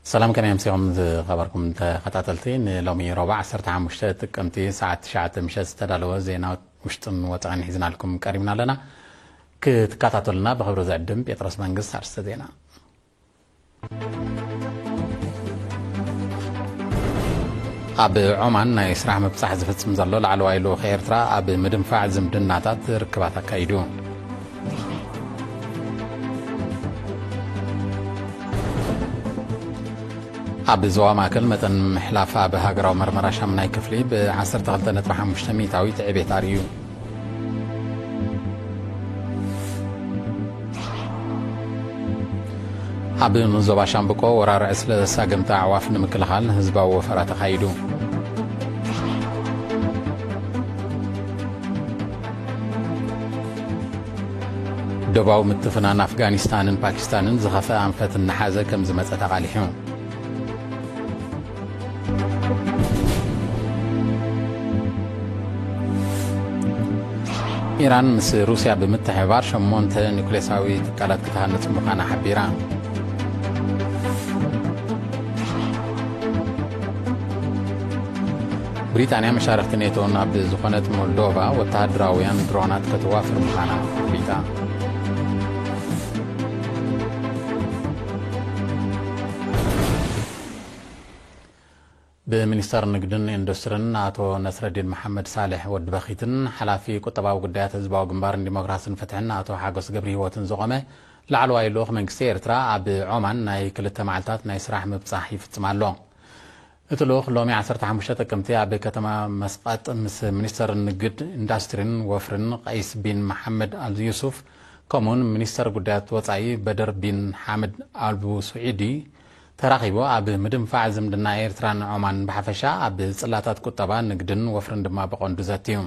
ሰላም፣ ከመይ ኣምሲኹም ዝኸበርኩም ተኸታተልቲ? ንሎሚ ረቡዕ ዓሰርተ ሓሙሽተ ጥቅምቲ ሰዓት ትሽዓተ ምሸት ዝተዳለወ ዜና ውሽጥን ወጻእን ሒዝናልኩም ቀሪብና ኣለና። ክትከታተሉና ብኽብሪ ዝዕድም ጴጥሮስ መንግስት። ኣርስተ ዜና። ኣብ ዖማን ናይ ስራሕ ምብጻሕ ዝፍጽም ዘሎ ላዕለዋይ ልኡኽ ኤርትራ ኣብ ምድንፋዕ ዝምድናታት ርክባት ኣካይዱ። ኣብ ዞባ ማእከል መጠን ምሕላፍ ኣብ ሃገራዊ መርመራ ሻምናይ ክፍሊ ብ ዓሰርተ ክልተ ነጥቢ ሓሙሽተ ሚእታዊት ዕቤት ኣርእዩ። ኣብ ዞባ ሻምብቆ ወራር ዕስለ ሳገምቲ ኣዕዋፍ ንምክልኻል ህዝባዊ ወፈራ ተኻይዱ። ዶባዊ ምትፍናን ኣፍጋኒስታንን ፓኪስታንን ዝኸፍአ ኣንፈት እናሓዘ ከም ዝመጸ ተቓሊሑ። ኢራን ምስ ሩስያ ብምትሕብባር ሸሞንተ ኒኩሌሳዊ ትካላት ክትሃንጽ ምዃና ሓቢራ። ብሪጣንያ መሻርኽቲ ኔቶ ናብ ዝኾነት ሞልዶቫ ወተሃደራውያን ድሮናት ከተዋፍር ምዃና ኣፍሊጣ። ብሚኒስተር ንግድን ኢንዱስትርን ኣቶ ነስረዲን መሓመድ ሳልሕ ወዲ በኺትን ሓላፊ ቁጠባዊ ጉዳያት ህዝባዊ ግንባርን ዲሞክራስን ፍትሕን ኣቶ ሓጎስ ገብረ ህይወትን ዝቖመ ላዕለዋይ ልኡኽ መንግስቲ ኤርትራ ኣብ ዖማን ናይ ክልተ መዓልታት ናይ ስራሕ ምብጻሕ ይፍጽም ኣሎ። እቲ ልኡኽ ሎሚ ዓሰርተ ሓሙሽተ ጥቅምቲ ኣብ ከተማ መስቃጥ ምስ ሚኒስተር ንግድ ኢንዱስትሪን ወፍርን ቀይስ ቢን መሓመድ ኣል ዩሱፍ ከምኡውን ሚኒስተር ጉዳያት ወጻኢ በደር ቢን ሓመድ ኣልቡ ስዒዲ ተራኺቡ ኣብ ምድንፋዕ ዝምድና ኤርትራን ዖማን ብሓፈሻ ኣብ ጽላታት ቁጠባ፣ ንግድን ወፍርን ድማ ብቐንዱ ዘትዩ።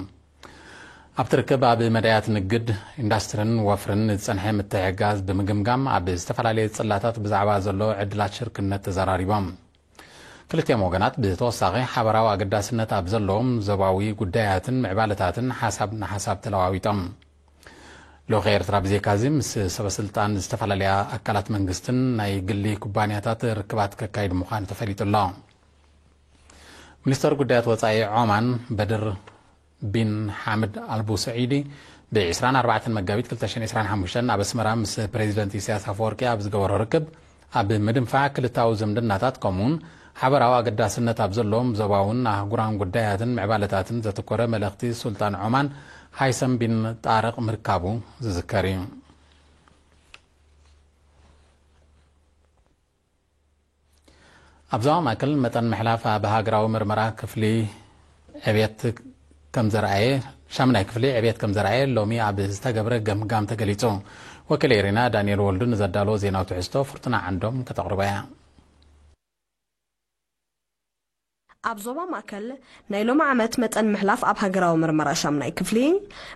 ኣብቲ ርክብ ኣብ መዳያት ንግድ፣ ኢንዱስትርን ወፍርን ዝጸንሐ ምትሕግጋዝ ብምግምጋም ኣብ ዝተፈላለየ ጽላታት ብዛዕባ ዘሎ ዕድላት ሽርክነት ተዘራሪቦም። ክልቲኦም ወገናት ብተወሳኺ ሓበራዊ ኣገዳስነት ኣብ ዘለዎም ዞባዊ ጉዳያትን ምዕባለታትን ሓሳብ ንሓሳብ ተለዋዊጦም። ልኡኽ ኤርትራ ብዘይካዚ ምስ ሰበስልጣን ዝተፈላለያ ኣካላት መንግስትን ናይ ግሊ ኩባንያታት ርክባት ከካይድ ምዃኑ ተፈሊጡ ኣሎ። ሚኒስተር ጉዳያት ወጻኢ ዖማን በድር ቢን ሓምድ ኣልቡ ሰዒዲ ብ ዕስራን ኣርባዕተን መጋቢት ክልተ ሽሕን ዕስራን ሓሙሽተን ኣብ ኣስመራ ምስ ፕሬዚደንት ኢሳያስ ኣፈወርቂ ኣብ ዝገበሮ ርክብ፣ ኣብ ምድንፋዕ ክልታዊ ዝምድናታት ከምኡውን ሓበራዊ ኣገዳስነት ኣብ ዘለዎም ዞባውን ኣህጉራውን ጉዳያትን ምዕባለታትን ዘተኮረ መልእኽቲ ሱልጣን ዖማን ሃይሰም ቢን ጣርቕ ምርካቡ ዝዝከር እዩ። ኣብ ዞባ ማእከል መጠን ምሕላፍ ኣብ ሃገራዊ ምርመራ ክፍሊ ዕብየት ከም ዘርኣየ፣ ሻምናይ ክፍሊ ዕብየት ከም ዘርኣየ ሎሚ ኣብ ዝተገብረ ገምጋም ተገሊጹ። ወኪል ኤሪና ዳንኤል ወልዱ ንዘዳለዎ ዜናዊ ትሕዝቶ ፍርቱና ዓንዶም ከተቕርቦ እያ። ኣብ ዞባ ማእከል ናይ ሎሚ ዓመት መጠን ምሕላፍ ኣብ ሃገራዊ ምርመራ ሻምናይ ክፍሊ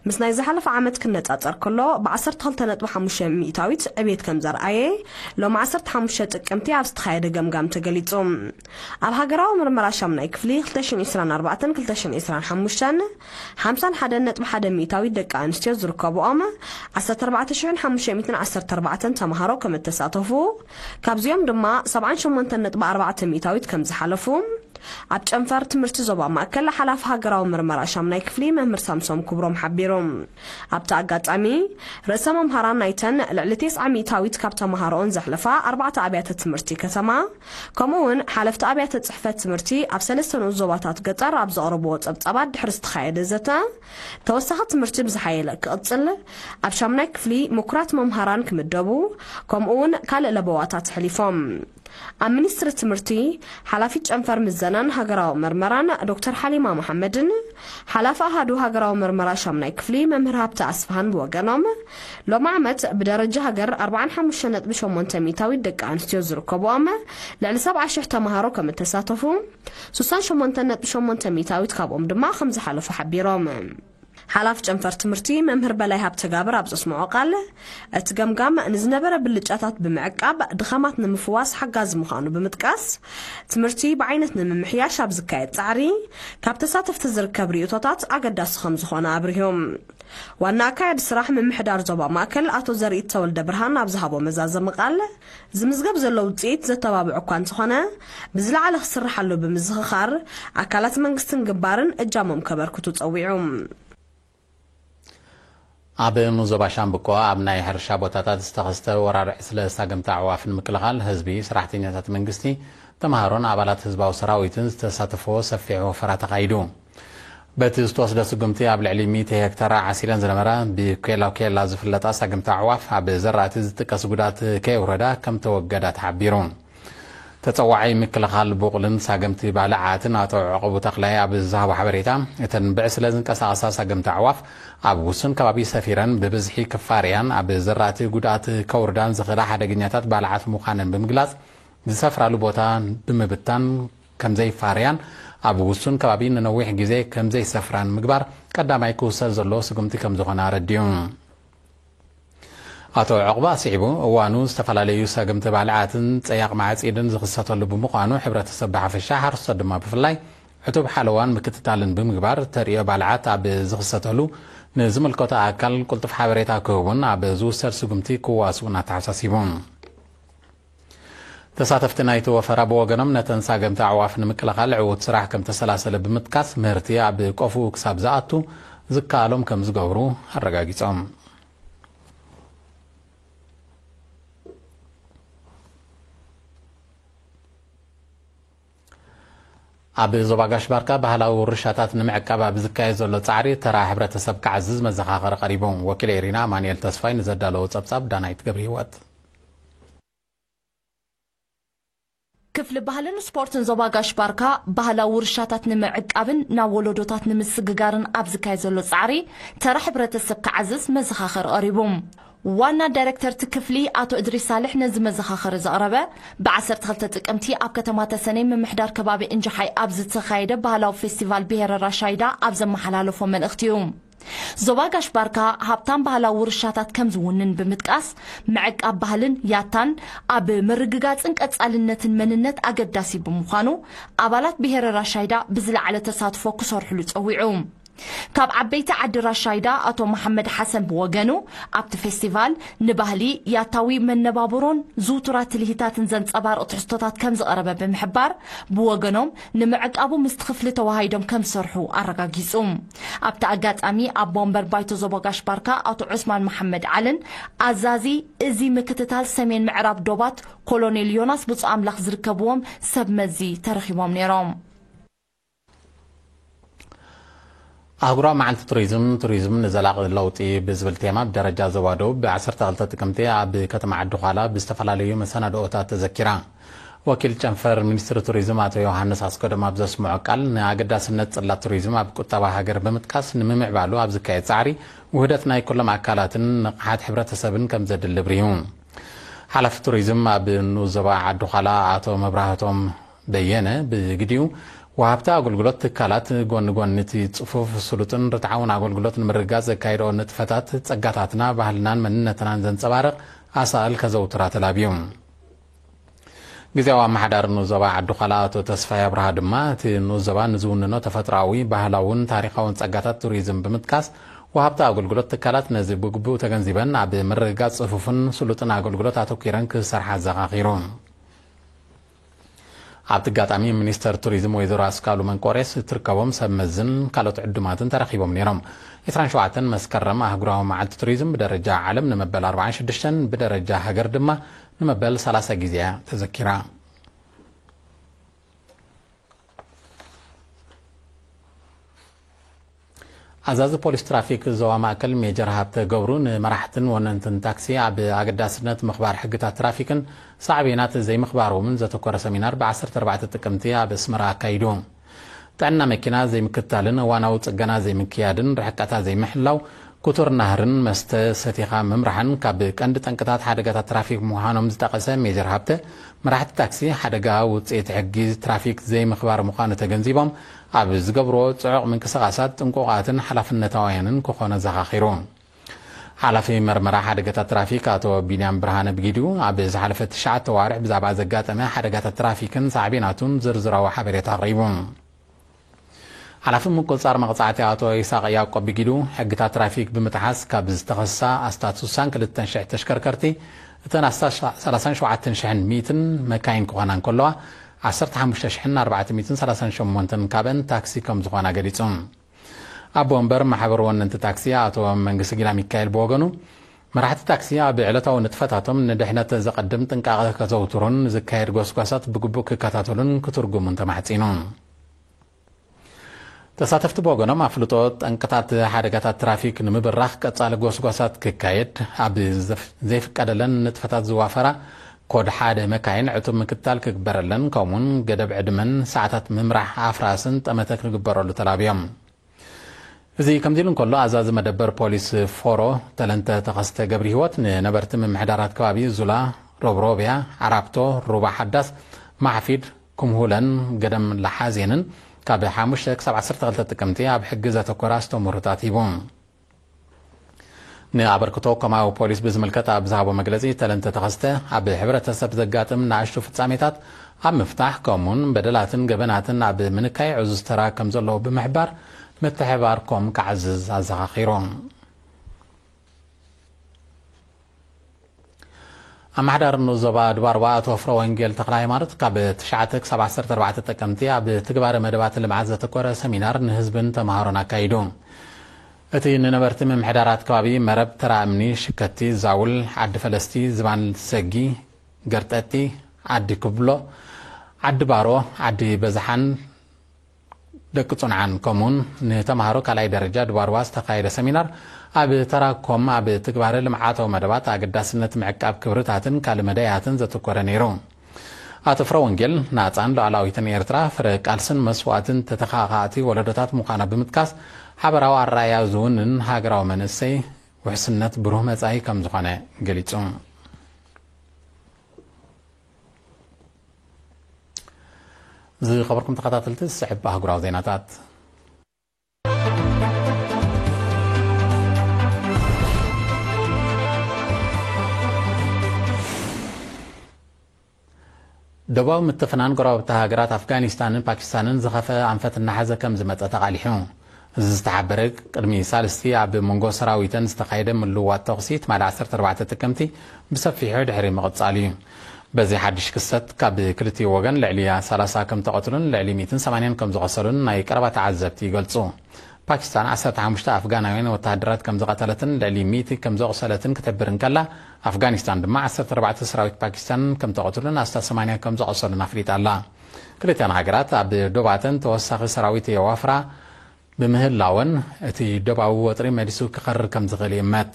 ምስ ናይ ዝሓለፈ ዓመት ክነጻጸር ከሎ ብ ዓሰርተ ክልተ ነጥቢ ሓሙሽተ ሚእታዊት ዕብየት ከም ዘርኣየ ሎሚ ዓሰርተ ሓሙሽተ ጥቅምቲ ኣብ ዝተኻየደ ገምጋም ተገሊጹ። ኣብ ሃገራዊ ምርመራ ሻምናይ ክፍሊ ክልተ ሽሕን ዕስራን ኣርባዕተን ክልተ ሽሕን ዕስራን ሓሙሽተን ሓምሳን ሓደን ነጥቢ ሓደ ሚእታዊት ደቂ ኣንስትዮ ዝርከብኦም ዓሰርተ ኣርባዕተ ሽሕን ሓሙሽተ ሚእትን ዓሰርተ ኣርባዕተን ተምሃሮ ከም እተሳተፉ፣ ካብዚኦም ድማ ሰብዓን ሸሞንተን ነጥቢ ኣርባዕተ ሚእታዊት ከም ዝሓለፉ፣ ኣብ ጨንፈር ትምህርቲ ዞባ ማእከል ሓላፊ ሃገራዊ ምርመራ ሻምናይ ክፍሊ መምህር ሳምሶም ክብሮም ሓቢሩ። ኣብቲ ኣጋጣሚ፣ ርእሰ መምሃራን ናይተን ልዕሊ ተስዓ ሚእታዊት ካብ ተምሃሮኦን ዘሕለፋ ኣርባዕተ ኣብያተ ትምህርቲ ከተማ፣ ከምኡ እውን ሓለፍቲ ኣብያተ ጽሕፈት ትምህርቲ ኣብ ሰለስተ ንኡስ ዞባታት ገጠር ኣብ ዘቕረብዎ ጸብጻባት ድሕሪ ዝተኻየደ ዘተ፣ ተወሳኺ ትምህርቲ ብዝሓየለ ክቕጽል፣ ኣብ ሻምናይ ክፍሊ ምኩራት መምሃራን ክምደቡ፣ ከምኡ እውን ካልእ ለበዋታት ኣሕሊፎም። ኣብ ሚኒስትሪ ትምህርቲ፣ ሓላፊት ጨንፈር ምዘናን ሃገራዊ መርመራን ዶክተር ሓሊማ መሓመድን ሓላፊ ኣሃዱ ሃገራዊ መርመራ ሻምናይ ክፍሊ መምህር ሃብተ ኣስፍሃን ብወገኖም፣ ሎሚ ዓመት ብደረጃ ሃገር ኣርባዓን ሓሙሽተ ነጥቢ ሸሞንተ ሚእታዊት ደቂ ኣንስትዮ ዝርከብኦም ልዕሊ ሰብዓ ሽሕ ተምሃሮ ከም እተሳተፉ፣ ስሳን ሸሞንተ ነጥቢ ሸሞንተ ሚእታዊት ካብኦም ድማ ከም ዝሓለፉ ሓቢሮም። ሓላፊ ጨንፈር ትምህርቲ መምህር በላይ ሃብተጋብር ኣብ ዘስምዖ ቃል፣ እቲ ገምጋም ንዝነበረ ብልጫታት ብምዕቃብ ድኻማት ንምፍዋስ ሓጋዚ ምዃኑ ብምጥቃስ፣ ትምህርቲ ብዓይነት ንምምሕያሽ ኣብ ዝካየድ ጻዕሪ ካብ ተሳተፍቲ ዝርከብ ርእይቶታት ኣገዳሲ ከም ዝኾነ ኣብሪሆም። ዋና ኣካያዲ ስራሕ ምምሕዳር ዞባ ማእከል ኣቶ ዘርኢት ተወልደ ብርሃን ኣብ ዝሃቦ መዛዘሚ ቃል፣ ዝምዝገብ ዘሎ ውጽኢት ዘተባብዕ እኳ እንተኾነ፣ ብዝለዓለ ክስርሓሉ ብምዝኽኻር፣ ኣካላት መንግስትን ግንባርን እጃሞም ከበርክቱ ጸዊዑ። ኣብ ንዞባ ሻምብቆ ኣብ ናይ ሕርሻ ቦታታት ዝተኸስተ ወራር ዕስለ ሳገምቲ ኣዕዋፍ ንምክልኻል ህዝቢ፣ ሰራሕተኛታት መንግስቲ፣ ተምሃሮን ኣባላት ህዝባዊ ሰራዊትን ዝተሳተፍዎ ሰፊሕ ወፈራ ተኻይዱ። በቲ ዝተወስደ ስጉምቲ ኣብ ልዕሊ ሚእቲ ሄክታር ዓሲለን ዝነበራ ብኬላ ኬላ ዝፍለጣ ሳገምቲ ኣዕዋፍ ኣብ ዘራእቲ ዝጥቀስ ጉድኣት ከየውረዳ ከም ተወገዳ ተሓቢሩ። ተጸዋዒ ምክልኻል ቡቕልን ሳገምቲ ባልዓትን ኣቶ ዕቑቡ ተኽላይ ኣብ ዝሃቦ ሓበሬታ፣ እተን ብዕስለ ዝንቀሳቐሳ ሳገምቲ ኣዕዋፍ ኣብ ውሱን ከባቢ ሰፊረን ብብዝሒ ክፋርያን ኣብ ዘራእቲ ጉድኣት ከውርዳን ዝኽእላ ሓደገኛታት ባልዓት ምዃነን ብምግላጽ፣ ዝሰፍራሉ ቦታ ብምብታን ከምዘይፋርያን ኣብ ውሱን ከባቢ ንነዊሕ ግዜ ከምዘይሰፍራን ምግባር ቀዳማይ ክውሰድ ዘለዎ ስጉምቲ ከምዝኾነ ኣረዲኡ። ኣቶ ዕቑባ ኣስዒቡ፣ እዋኑ ዝተፈላለዩ ሰግምቲ ባልዓትን ጸያቕ ማዕጺድን ዝኽሰተሉ ብምዃኑ፣ ሕብረተሰብ ብሓፈሻ፣ ሓረስቶት ድማ ብፍላይ ዕቱብ ሓለዋን ምክትታልን ብምግባር፣ ተርእዮ ባልዓት ኣብ ዝኽሰተሉ ንዝምልከቶ ኣካል ቅልጡፍ ሓበሬታ ክህቡን ኣብ ዝውሰድ ስጉምቲ ክዋስኡን ኣተሓሳሲቡ። ተሳተፍቲ ናይቲ ወፈራ ብወገኖም፣ ነተን ሳገምቲ ኣዕዋፍ ንምክልኻል ዕዉት ስራሕ ከም ተሰላሰለ ብምጥቃስ፣ ምህርቲ ኣብ ቆፍኡ ክሳብ ዝኣቱ ዝከኣሎም ከም ዝገብሩ ኣረጋጊጾም። ኣብ ዞባ ጋሽ ባርካ ባህላዊ ውርሻታት ንምዕቃብ ኣብ ዝካየድ ዘሎ ጻዕሪ፣ ተራ ሕብረተሰብ ክዓዝዝ መዘኻኸሪ ቀሪቡ። ወኪል ኤሪና ኣማኑኤል ተስፋይ ንዘዳለዎ ጸብጻብ ዳናይት ገብረ ህይወት። ክፍሊ ባህልን ስፖርትን ዞባ ጋሽ ባርካ፣ ባህላዊ ውርሻታት ንምዕቃብን ናብ ወለዶታት ንምስግጋርን ኣብ ዝካየድ ዘሎ ጻዕሪ፣ ተራ ሕብረተሰብ ክዓዝዝ መዘኻኸሪ ቀሪቡ። ዋና ዳይሬክተር እቲ ክፍሊ ኣቶ እድሪስ ሳልሕ ነዚ መዘኻኸሪ ዘቕረበ፣ ብ ዓሰርተ ክልተ ጥቅምቲ ኣብ ከተማ ተሰነይ ምምሕዳር ከባቢ እንጃሓይ ኣብ ዝተኻየደ ባህላዊ ፌስቲቫል ብሄረ ራሻይዳ ኣብ ዘመሓላለፎ መልእኽቲ እዩ። ዞባ ጋሽ ባርካ ሃብታም ባህላዊ ውርሻታት ከም ዝውንን ብምጥቃስ፣ ምዕቃብ ባህልን ያታን ኣብ ምርግጋጽን ቀጻልነትን መንነት ኣገዳሲ ብምዃኑ፣ ኣባላት ብሄረ ራሻይዳ ብዝለዓለ ተሳትፎ ክሰርሕሉ ጸዊዑ። ካብ ዓበይቲ ዓዲ ራሻይዳ ኣቶ መሓመድ ሓሰን ብወገኑ፣ ኣብቲ ፌስቲቫል ንባህሊ፣ ያታዊ መነባብሮን ዝውቱራት ትልሂታትን ዘንጸባርቕ ትሕዝቶታት ከም ዝቐረበ ብምሕባር፣ ብወገኖም ንምዕቃቡ ምስቲ ክፍሊ ተወሃሂዶም ከም ዝሰርሑ ኣረጋጊጹ። ኣብቲ ኣጋጣሚ፣ ኣቦ ወንበር ባይቶ ዞባ ጋሽ ባርካ ኣቶ ዑስማን መሓመድ ዓልን ኣዛዚ እዚ ምክትታል ሰሜን ምዕራብ ዶባት ኮሎኔል ዮናስ ብፁእ ኣምላኽ ዝርከብዎም ሰብ መዚ ተረኺቦም ነይሮም። ኣህጉራዊ መዓልቲ ቱሪዝም፣ ቱሪዝም ንዘላቒ ለውጢ ብዝብል ቴማ፣ ብደረጃ ዞባ ደቡብ ብ ዓሰርተ ክልተ ጥቅምቲ ኣብ ከተማ ዓዲ ዃላ ብዝተፈላለዩ መሰናድኦታት ተዘኪራ። ወኪል ጨንፈር ሚኒስትሪ ቱሪዝም ኣቶ ዮሃንስ ኣስገዶም ኣብ ዘስምዖ ቃል፣ ንኣገዳስነት ጽላት ቱሪዝም ኣብ ቁጠባ ሃገር ብምጥቃስ፣ ንምምዕባሉ ኣብ ዝካየድ ጻዕሪ ውህደት ናይ ኩሎም ኣካላትን ንቕሓት ሕብረተሰብን ከም ዘድሊ ኣብሪሁ። ሓላፊ ቱሪዝም ኣብ ንኡስ ዞባ ዓዲ ዃላ ኣቶ መብራህቶም በየነ ብግዲኡ፣ ወሃብቲ ኣገልግሎት ትካላት ጎኒ ጎኒ እቲ ጽፉፍ፣ ስሉጥን ርትዓውን ኣገልግሎት ንምርግጋጽ ዘካይድኦ ንጥፈታት፣ ጸጋታትና፣ ባህልናን መንነትናን ዘንጸባርቕ ኣሳእል ከዘውትራ ተላብዩ። ግዜያዊ ኣመሓዳሪ ንኡስ ዞባ ዓዲ ዃላ ኣቶ ተስፋይ ኣብርሃ ድማ፣ እቲ ንኡስ ዞባ ንዝውንኖ ተፈጥሮኣዊ፣ ባህላውን ታሪኻውን ጸጋታት ቱሪዝም ብምጥቃስ፣ ወሃብቲ ኣገልግሎት ትካላት ነዚ ብግቡእ ተገንዚበን ኣብ ምርግጋጽ ጽፉፍን ስሉጥን ኣገልግሎት ኣተኲረን ክሰርሓ ኣዘኻኺሩ። ኣብቲ ኣጋጣሚ፣ ሚኒስተር ቱሪዝም ወይዘሮ ኣስካሉ መንቆሬስ፣ እትርከቦም ሰብ መዝን ካልኦት ዕዱማትን ተረኺቦም ነይሮም። ዕስራን ሸውዓተን መስከረም ኣህጉራዊ መዓልቲ ቱሪዝም ብደረጃ ዓለም ንመበል ኣርባዓን ሽዱሽተን፣ ብደረጃ ሃገር ድማ ንመበል ሰላሳ ግዜ እያ ተዘኪራ። ኣዛዚ ፖሊስ ትራፊክ ዞባ ማእከል ሜጀር ሃብተ ገብሩ፣ ንመራሕትን ወነንትን ታክሲ ኣብ ኣገዳስነት ምኽባር ሕግታት ትራፊክን ሳዕቤናት ዘይምኽባሮምን ዘተኮረ ሰሚናር ብ ዓሰርተ ኣርባዕተ ጥቅምቲ ኣብ ኣስመራ ኣካይዱ። ጥዕና መኪና ዘይምክትታልን እዋናዊ ጽገና ዘይምክያድን፣ ርሕቀታ ዘይምሕላው፣ ክቱር ናህርን መስተ ሰቲኻ ምምራሕን ካብ ቀንዲ ጠንቅታት ሓደጋታት ትራፊክ ምዃኖም ዝጠቐሰ ሜጀር ሃብተ፣ መራሕቲ ታክሲ ሓደጋ ውፅኢት ሕጊ ትራፊክ ዘይምኽባር ምዃኑ ተገንዚቦም፣ ኣብ ዝገብርዎ ጽዑቕ ምንቅስቓሳት ጥንቁቓትን ሓላፍነታውያንን ክኾኑ ኣዘኻኺሩ። ሓላፊ መርመራ ሓደጋታት ትራፊክ ኣቶ ቢንያም ብርሃነ ብጊዲኡ፣ ኣብ ዝሓለፈ ትሽዓተ ዋርሕ ብዛዕባ ዘጋጠመ ሓደጋታት ትራፊክን ሳዕቤናቱን ዝርዝራዊ ሓበሬታ ኣቕሪቡ። ሓላፊ ምቁጽጻር መቕጻዕቲ ኣቶ ይስሐቅ ያዕቆብ ብጊዲኡ፣ ሕግታት ትራፊክ ብምጥሓስ ካብ ዝተኸሳ ኣስታት ስሳን ክልተን ሽሕ ተሽከርከርቲ፣ እተን ኣስታት ሰላሳን ሸውዓተን ሽሕን ሚእትን መካይን ክኾና እንከለዋ፣ ዓሰርተ ሓሙሽተ ሽሕን ኣርባዕተ ሚእትን ሰላሳን ሸሞንተን ካብአን ታክሲ ከም ዝኾና ገሊጹ። ኣቦ ወንበር ማሕበር ወነንቲ ታክሲ ኣቶ መንግስቲ ጊላ ሚካኤል ብወገኑ፣ መራሕቲ ታክሲ ኣብ ዕለታዊ ንጥፈታቶም ንድሕነት ዘቐድም ጥንቃቐ ከዘውትሩን ዝካየድ ጎስጓሳት ብግቡእ ክከታተሉን ክትርጉሙን ተማሕጺኑ። ተሳተፍቲ ብወገኖም፣ ኣፍልጦ ጠንቅታት ሓደጋታት ትራፊክ ንምብራኽ ቀጻሊ ጎስጓሳት ክካየድ፣ ኣብ ዘፍ-፣ ዘይፍቀደለን ንጥፈታት ዝዋፈራ ኮድ ሓደ መካይን ዕቱብ ምክትታል ክግበረለን፣ ከምኡውን ገደብ ዕድመን ሰዓታት ምምራሕ ኣፍራስን ጠመተ ክግበረሉ ተላብዮም። እዚ ከምዚ ኢሉ እንከሎ፣ ኣዛዚ መደበር ፖሊስ ፎሮ ተለንተ ተኸስተ ገብሪ ህይወት ንነበርቲ ምምሕዳራት ከባቢ ዙላ፣ ሮብሮብያ፣ ዓራብቶ፣ ሩባ ሓዳስ፣ ማሕፊድ፣ ኩምሁለን ገደም ለሓዜንን ካብ ሓሙሽተ ክሳብ ዓሰርተ ክልተ ጥቅምቲ ኣብ ሕጊ ዘተኮረ ኣስተምህሮታት ሂቡ። ንኣበርክቶ ኮማዊ ፖሊስ ብዝምልከት ኣብ ዝሃቦ መግለጺ፣ ተለንተ ተኸስተ ኣብ ሕብረተሰብ ዘጋጥም ንኣሽቱ ፍጻሜታት ኣብ ምፍታሕ፣ ከምኡውን በደላትን ገበናትን ኣብ ምንካይ ዕዙዝ ተራ ከም ዘለዎ ብምሕባር፣ ምትሕብባርኩም ክዓዝዝ ኣዘኻኺሩ። ኣመሓዳሪ ንኡስ ዞባ ድባርዋ ኣቶ ፍረ ወንጌል ተኽለ ሃይማኖት፣ ካብ ትሽዓተ ክሳብ ዓሰርተ ኣርባዕተ ጥቅምቲ ኣብ ትግባረ መደባት ልምዓት ዘተኮረ ሰሚናር ንህዝብን ተምሃሮን ኣካይዱ። እቲ ንነበርቲ ምምሕዳራት ከባቢ መረብ፣ ተራ እምኒ፣ ሽከቲ፣ ዛውል፣ ዓዲ ፈለስቲ፣ ዝባን ሰጊ፣ ገርጠጢ፣ ዓዲ ክብሎ፣ ዓዲ ባሮ፣ ዓዲ በዝሓን ደቂ ጽንዓን፣ ከምኡውን ንተምሃሮ ካልኣይ ደረጃ ድባርዋ ዝተኻየደ ሰሚናር፣ ኣብ ተራኮም ኣብ ትግባረ ልምዓታዊ መደባት ኣገዳስነት ምዕቃብ ክብርታትን ካልእ መዳያትን ዘተኮረ ነይሩ። ኣቶ ፍረ ወንጌል፣ ናጻን ሉዓላዊትን ኤርትራ ፍረ ቃልስን መስዋእትን ተተኻኻእቲ ወለዶታት ምዃና ብምጥቃስ፣ ሓበራዊ ኣረኣእያ ዝውንን ሃገራዊ መንእሰይ ውሕስነት ብሩህ መጻኢ ከም ዝኾነ ገሊጹ። ዝኸበርኩም ተኸታተልቲ፣ ዝስዕብ ኣህጉራዊ ዜናታት። ደቡባዊ ምትፍናን ጎረባብቲ ሃገራት ኣፍጋኒስታንን ፓኪስታንን ዝኸፍአ ኣንፈት እናሓዘ ከም ዝመጸ ተቓሊሑ። እዚ ዝተሓበረ ቅድሚ ሳልስቲ ኣብ መንጎ ሰራዊተን ዝተኻየደ ምልውዋጥ ተኹሲ ትማሊ ዓሰርተ ኣርባዕተ ጥቅምቲ ብሰፊሑ ድሕሪ ምቕጻሉ እዩ። በዚ ሓድሽ ክስተት ካብ ክልቲኡ ወገን ልዕሊ ሰላሳ ከም ተቐትሉን ልዕሊ ሚእትን ሰማንያን ከም ዝቖሰሉን ናይ ቀረባ ተዓዘብቲ ይገልጹ። ፓኪስታን ዓሰርተ ሓሙሽተ ኣፍጋናውያን ወተሃደራት ከም ዝቐተለትን ልዕሊ ሚእቲ ከም ዘቑሰለትን ክትሕብር እንከላ፣ ኣፍጋኒስታን ድማ ዓሰርተ ኣርባዕተ ሰራዊት ፓኪስታን ከም ተቐትሉን ኣስታት ሰማንያ ከም ዘቑሰሉን ኣፍሊጣ ኣላ። ክልቲኣን ሃገራት ኣብ ዶባተን ተወሳኺ ሰራዊት የዋፍራ ብምህላወን፣ እቲ ዶባዊ ወጥሪ መሊሱ ክኸርር ከም ዝኽእል ይእመት።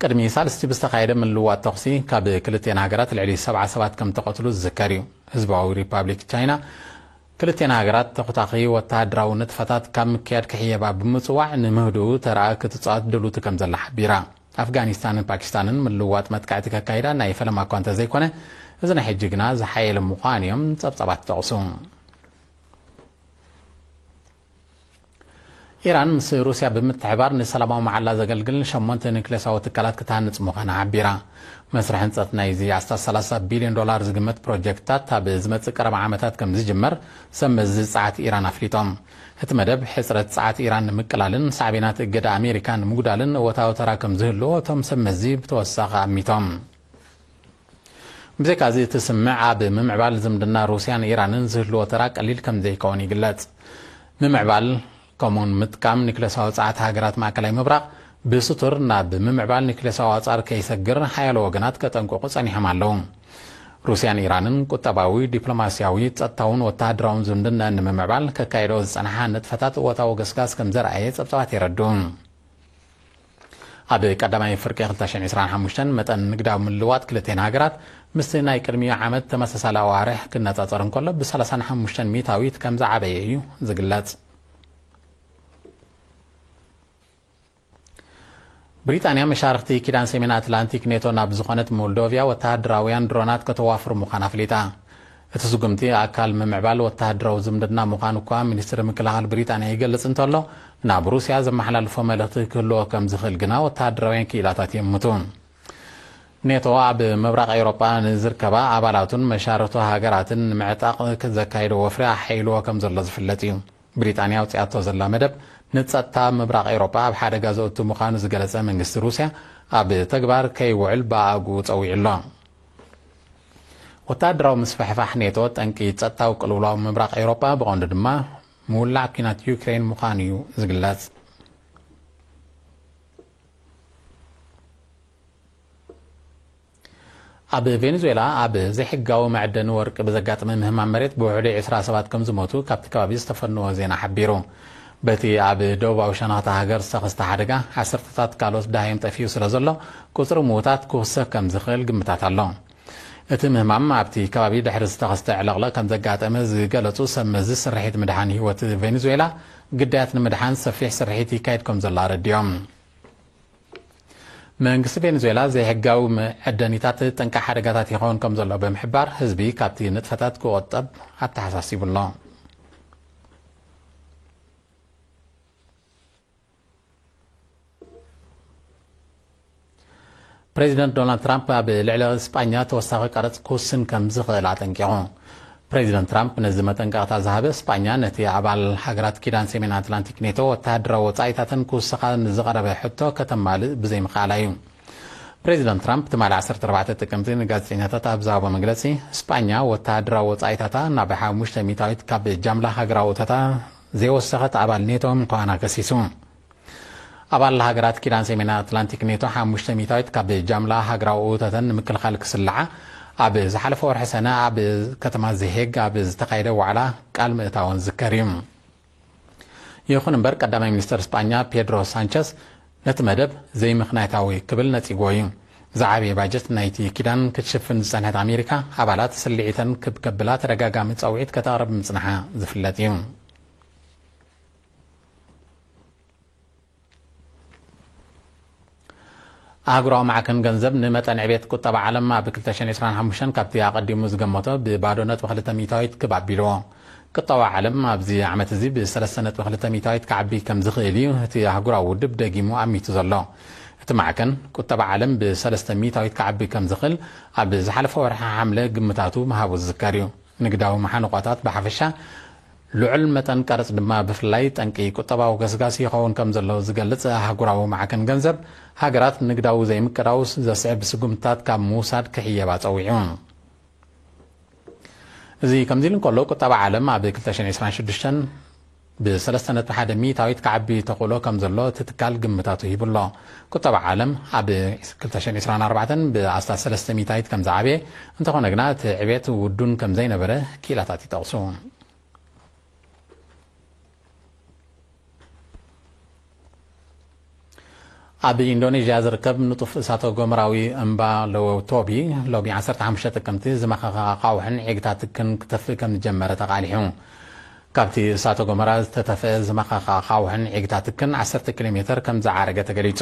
ቅድሚ ሳልስቲ ብዝተኻየደ ምልውዋጥ ተኹሲ፣ ካብ ክልቲኣን ሃገራት ልዕሊ ሰብዓ ሰባት ከም ተቐትሉ ዝዝከር እዩ። ህዝባዊ ሪፓብሊክ ቻይና፣ ክልቲኣን ሃገራት ተኹታኺ ወተሃደራዊ ንጥፈታት ካብ ምክያድ ክሕየባ ብምጽዋዕ፣ ንምህድኡ ተራኣ ክትጻወት ድልውቲ ከም ዘላ ሓቢራ። ኣፍጋኒስታንን ፓኪስታንን ምልውዋጥ መጥቃዕቲ ከካይዳ ናይ ፈለማ እኳ እንተዘይኮነ፣ እዚ ናይ ሕጂ ግና ዝሓየለ ምዃኑ እዮም ጸብጻባት ዝጠቕሱ። ኢራን ምስ ሩስያ ብምትሕባር ንሰላማዊ መዓላ ዘገልግል ሸሞንተ ኒውክሌሳዊ ትካላት ክትሃንጽ ምዃና ሓቢራ። መስርሕ ህንጸት ናይዚ ኣስታት ሰላሳ ቢልዮን ዶላር ዝግመት ፕሮጀክትታት ኣብ ዝመጽእ ቀረባ ዓመታት ከም ዝጅመር ሰብ መዚ ጸዓት ኢራን ኣፍሊጦም። እቲ መደብ ሕጽረት ጸዓት ኢራን ንምቅላልን ሳዕቤናት እገዳ ኣሜሪካ ንምጉዳልን እወታዊ ተራ ከም ዝህልዎ እቶም ሰብ መዚ ብተወሳኺ ኣሚቶም። ብዘይካዚ እቲ ስምምዕ ኣብ ምምዕባል ዝምድና ሩስያን ኢራንን ዝህልዎ ተራ ቀሊል ከም ዘይከውን ይግለጽ። ምምዕባል ከምኡውን ምጥቃም ኒክለሳዊ ጸዓት ሃገራት ማእከላይ ምብራቕ ብስቱር ናብ ምምዕባል ኒክለሳዊ ኣጻር ከይሰግር ሓያሎ ወገናት ከጠንቅቑ ጸኒሖም ኣለዉ። ሩስያን ኢራንን ቁጠባዊ፣ ዲፕሎማስያዊ፣ ጸጥታውን ወተሃደራውን ዝምድና ንምምዕባል ከካይዶ ዝጸንሓ ንጥፈታት እወታዊ ገስጋስ ከም ዘርኣየ ጸብጻባት የረድኡ። ኣብ ቀዳማይ ፍርቂ ክልተ ሽሕን ዕስራን ሓሙሽተን መጠን ንግዳዊ ምልውዋጥ ክልቲኤን ሃገራት ምስቲ ናይ ቅድሚኡ ዓመት ተመሳሳሊ ኣዋርሕ ክነጻጸር እንከሎ ብሰላሳን ሓሙሽተን ሚእታዊት ከም ዝዓበየ እዩ ዝግለጽ። ብሪጣንያ መሻርኽቲ ኪዳን ሰሜን ኣትላንቲክ ኔቶ ናብ ዝኾነት ሞልዶቪያ ወተሃደራውያን ድሮናት ከተዋፍር ምዃና ኣፍሊጣ። እቲ ስጉምቲ ኣካል ምምዕባል ወተሃደራዊ ዝምድና ምዃኑ እኳ ሚኒስትሪ ምክልኻል ብሪጣንያ ይገልጽ እንተሎ፣ ናብ ሩስያ ዘመሓላልፎ መልእኽቲ ክህልዎ ከም ዝኽእል ግና ወተሃደራውያን ክኢላታት ይእምቱ። ኔቶ ኣብ ምብራቕ ኤውሮጳ ንዝርከባ ኣባላቱን መሻርኽቱ ሃገራትን ንምዕጣቕ ዘካየዶ ወፍሪ ኣሓይልዎ ከም ዘሎ ዝፍለጥ እዩ። ብሪጣንያ ኣውጺኣቶ ዘላ መደብ ንጸጥታ ምብራቕ ኤውሮጳ ኣብ ሓደጋ ዘእቱ ምዃኑ ዝገለጸ መንግስቲ ሩስያ፣ ኣብ ተግባር ከይውዕል ብኣግኡ ጸዊዑ ኣሎ። ወተሃደራዊ ምስፍሕፋሕ ኔቶ ጠንቂ ጸጥታዊ ቅልውላው ምብራቕ ኤውሮጳ፣ ብቐንዱ ድማ ምውላዕ ኲናት ዩክሬን ምዃኑ እዩ ዝግለጽ። ኣብ ቬኔዙዌላ ኣብ ዘይሕጋዊ መዐደኒ ወርቂ ብዘጋጠመ ምህማም መሬት ብውሕዱ ዕስራ ሰባት ከም ዝሞቱ ካብቲ ከባቢ ዝተፈነወ ዜና ሓቢሩ። በቲ ኣብ ደቡባዊ ሸነኽታ ሃገር ዝተኸስተ ሓደጋ፣ ዓሰርተታት ካልኦት ደሃዮም ጠፊኡ ስለ ዘሎ፣ ቁጽሪ ምዉታት ክውሰኽ ከም ዝኽእል ግምታት ኣሎ። እቲ ምህማም ኣብቲ ከባቢ ድሕሪ ዝተኸስተ ዕልቕልቕ ከም ዘጋጠመ ዝገለጹ ሰብ መዚ ስርሒት ምድሓን ህይወት ቬኔዙዌላ፣ ግዳያት ንምድሓን ሰፊሕ ስርሒት ይካየድ ከም ዘሎ ኣረዲኦም። መንግስቲ ቬኔዙዌላ ዘይሕጋዊ መዐደኒታት ጠንቂ ሓደጋታት ይኸውን ከም ዘሎ ብምሕባር፣ ህዝቢ ካብቲ ንጥፈታት ክቆጠብ ኣተሓሳሲቡ ኣሎ። ፕሬዚደንት ዶናልድ ትራምፕ ኣብ ልዕሊ ስጳኛ ተወሳኺ ቀረጽ ክውስን ከም ዝኽእል ኣጠንቂቑ። ፕሬዚደንት ትራምፕ ነዚ መጠንቀቕታ ዝሃበ፣ ስጳኛ ነቲ ኣባል ሃገራት ኪዳን ሰሜን ኣትላንቲክ ኔቶ ወተሃደራዊ ወጻኢታተን ክውስኻ ንዝቐረበ ሕቶ ከተማልእ ብዘይምኽኣላ እዩ። ፕሬዚደንት ትራምፕ ትማሊ ዓሰርተ ኣርባዕተ ጥቅምቲ ንጋዜጠኛታት ኣብ ዝሃቦ መግለጺ፣ ስጳኛ ወተሃደራዊ ወጻኢታታ ናብ ሓሙሽተ ሚእታዊት ካብ ጃምላ ሃገራዊ እቶታ ዘይወሰኸት ኣባል ኔቶ ምዃና ከሲሱ። ኣባል ሃገራት ኪዳን ሰሜን ኣትላንቲክ ኔቶ ሓሙሽተ ሚእታዊት ካብ ጃምላ ሃገራዊ እቶተን ንምክልኻል ክስልዓ ኣብ ዝሓለፈ ወርሒ ሰነ ኣብ ከተማ ዘሄግ ኣብ ዝተኻየደ ዋዕላ ቃል ምእታወን ዝዝከር እዩ። ይኹን እምበር፣ ቀዳማይ ሚኒስተር ስጳኛ ፔድሮ ሳንቸስ ነቲ መደብ ዘይምኽንያታዊ ክብል ነጺግዎ እዩ። ዝዓበየ ባጀት ናይቲ ኪዳን ክትሽፍን ዝጸንሐት ኣሜሪካ፣ ኣባላት ስልዒተን ክብ ከብላ ተደጋጋሚ ጻውዒት ከተቕርብ ምጽንሓ ዝፍለጥ እዩ። ኣህጉራዊ ማዕከን ገንዘብ ንመጠን ዕቤት ቁጠባ ዓለም ኣብ ክልተ ሽሕን ዕስራን ሓሙሽተን ካብቲ ኣቐዲሙ ዝገመቶ ብባዶ ነጥቢ ክልተ ሚእታዊት ክብ ኣቢልዎ። ቁጠባ ዓለም ኣብዚ ዓመት እዚ ብሰለስተ ነጥቢ ክልተ ሚእታዊት ክዓቢ ከም ዝኽእል እዩ እቲ ኣህጉራዊ ውድብ ደጊሙ ኣሚቱ ዘሎ። እቲ ማዕከን ቁጠባ ዓለም ብሰለስተ ሚእታዊት ክዓቢ ከም ዝኽእል ኣብ ዝሓለፈ ወርሒ ሓምለ ግምታቱ ምሃቡ ዝዝከር እዩ። ንግዳዊ መሓንቆታት ብሓፈሻ፣ ልዑል መጠን ቀረጽ ድማ ብፍላይ ጠንቂ ቁጠባዊ ገስጋስ ይኸውን ከም ዘሎ ዝገልጽ ኣህጉራዊ ማዕከን ገንዘብ፣ ሃገራት ንግዳዊ ዘይምቅዳው ዘስዕብ ስጉምትታት ካብ ምውሳድ ክሕየባ ጸዊዑ። እዚ ከምዚ ኢሉ እንከሎ፣ ቁጠባ ዓለም ኣብ ክልተ ሽሕን ዕስራን ሽዱሽተን ብ ሰለስተ ነጥቢ ሓደ ሚእታዊት ክዓቢ ተኽእሎ ከም ዘሎ እቲ ትካል ግምታቱ ሂቡ ኣሎ። ቁጠባ ዓለም ኣብ ክልተ ሽሕን ዕስራን ኣርባዕተን ብኣስታት ሰለስተ ሚእታዊት ከም ዝዓበየ፣ እንተኾነ ግና እቲ ዕቤት ውዱን ከም ዘይነበረ ክኢላታት ይጠቕሱ። ኣብ ኢንዶኔዥያ ዝርከብ ንጡፍ እሳተ ጎመራዊ እምባ ሎቶቢ ሎሚ ዓሰርተ ሓሙሽተ ጥቅምቲ ዝመኸኸ ኣኻውሕን ዒግታትክን ክተፍእ ከም ዝጀመረ ተቓሊሑ። ካብቲ እሳተ ጎመራ ዝተተፍአ ዝመኸኸ ኣኻውሕን ዒግታትክን ዓሰርተ ኪሎ ሜተር ከም ዝዓረገ ተገሊጹ።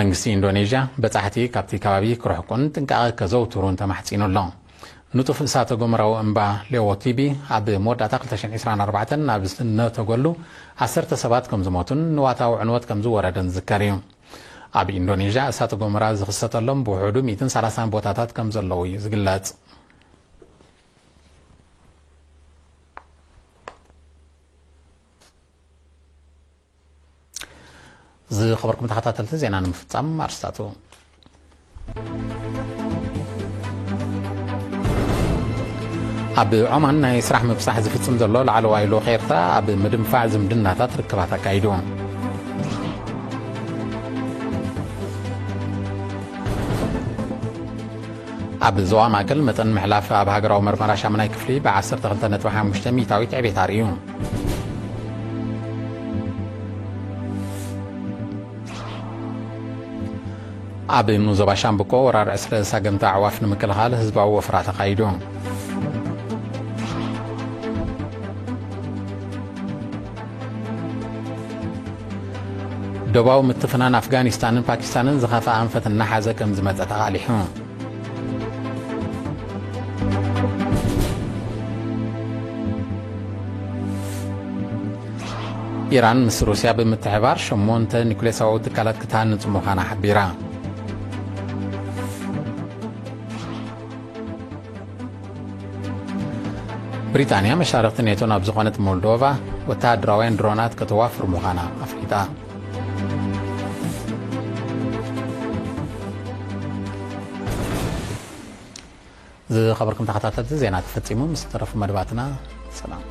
መንግስቲ ኢንዶኔዥያ በጻሕቲ ካብቲ ከባቢ ክርሕቁን ጥንቃቐ ከዘውትሩን ተማሕጺኑ ኣሎ። ንጡፍ እሳተ ጎመራዊ እምባ ሌዎ ቲቢ ኣብ መወዳእታ ክልተ ሽሕን ዕስራን ኣርባዕተን ናብ ዝነተገሉ ዓሰርተ ሰባት ከም ዝሞቱን ንዋታዊ ዕንወት ከም ዝወረደን ዝዝከር እዩ። ኣብ ኢንዶኔዥያ እሳተ ጎመራ ዝኽሰተሎም ብውሕዱ ሚእትን ሰላሳን ቦታታት ከም ዘለዉ እዩ ዝግለጽ። ዝኸበርኩም ተኸታተልቲ ዜና ንምፍጻም ኣርስታቱ። ኣብ ዖማን ናይ ስራሕ ምብጻሕ ዝፍጽም ዘሎ ላዕለዋይ ልኡኽ ኤርትራ ኣብ ምድንፋዕ ዝምድናታት ርክባት ኣካይዱ። ኣብ ዞባ ማእከል መጠን ምሕላፍ ኣብ ሃገራዊ መርመራ ሻሙናይ ክፍሊ ብ ዓሰርተ ክልተ ነጥቢ ሓሙሽተ ሚእታዊት ዕቤት ኣርእዩ። ኣብ ኑ ዞባ ሻምብቆ ወራር ዕስለ ሳገምቲ ኣዕዋፍ ንምክልኻል ህዝባዊ ወፍራ ተኻይዱ። ዶባዊ ምትፍናን ኣፍጋኒስታንን ፓኪስታንን ዝኸፍኣ ኣንፈት እናሓዘ ከም ዝመጸ ተቓሊሑ። ኢራን ምስ ሩስያ ብምትሕባር ሸሞንተ ኒኩሌሳዊ ትካላት ክትሃንጽ ምዃና ሓቢራ። ብሪጣንያ መሻርኽቲ ኔቶ ናብ ዝኾነት ሞልዶቫ ወተሃደራውያን ድሮናት ከተዋፍር ምዃና ኣፍሊጣ። ዝኸበርኩም ተኸታተልቲ፣ ዜና ተፈጺሙ። ምስ ዝተረፉ መደባትና ሰላም።